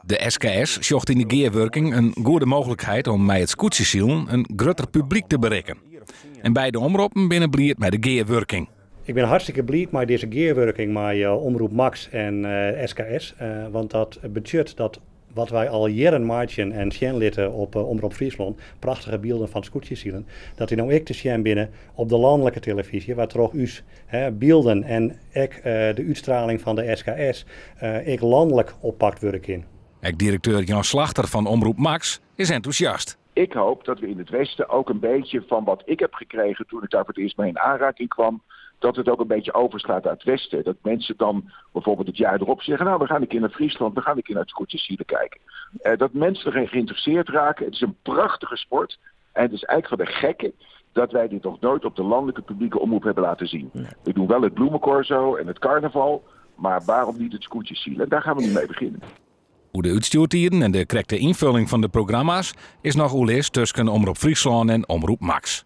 De SKS sjocht yn de gearwurking in goede mooglikheid om mei it skûtsjesilen in grutter publyk te berikken. En beide omroppen binne bliid mei de gearwurking. Ik bin hartstikke bliid mei dizze gearwurking mei Omroep Max en SKS, want dat betsjut dat wat wy al jierren meitsjen en sjen litte op Omrop Fryslân, prachtige bylden fan it skûtsjesilen, dat dy no ek te sjen binne op de lanlike telefyzje, wêrtroch ús bylden en ek de útstraling fan de SKS ek lanlik oppakt wurde kin. Ek direkteur Jan Slagter fan Omroep Max is entûsjast. Ik hoop dat we in het Westen ook een beetje van wat ik heb gekregen toen ik daar voor het eerst mee in aanraking kwam, dat het ook een beetje overslaat naar het Westen. Dat mensen dan bijvoorbeeld het jaar erop zeggen, nou, we gaan een keer naar Friesland, we gaan een keer naar het skûtsjesilen kijken. Dat mensen erin geïnteresseerd raken. Het is een prachtige sport. En het is eigenlijk van de gekken dat wij dit nog nooit op de landelijke publieke omroep hebben laten zien. We doen wel het bloemencorso en het carnaval, maar waarom niet het skûtsjesilen? Daar gaan we nu mee beginnen. Oer de útstjoertiden en de krekte ynfolling fan de programma's is noch oerlis tusken Omrop Fryslân en Omroep Max.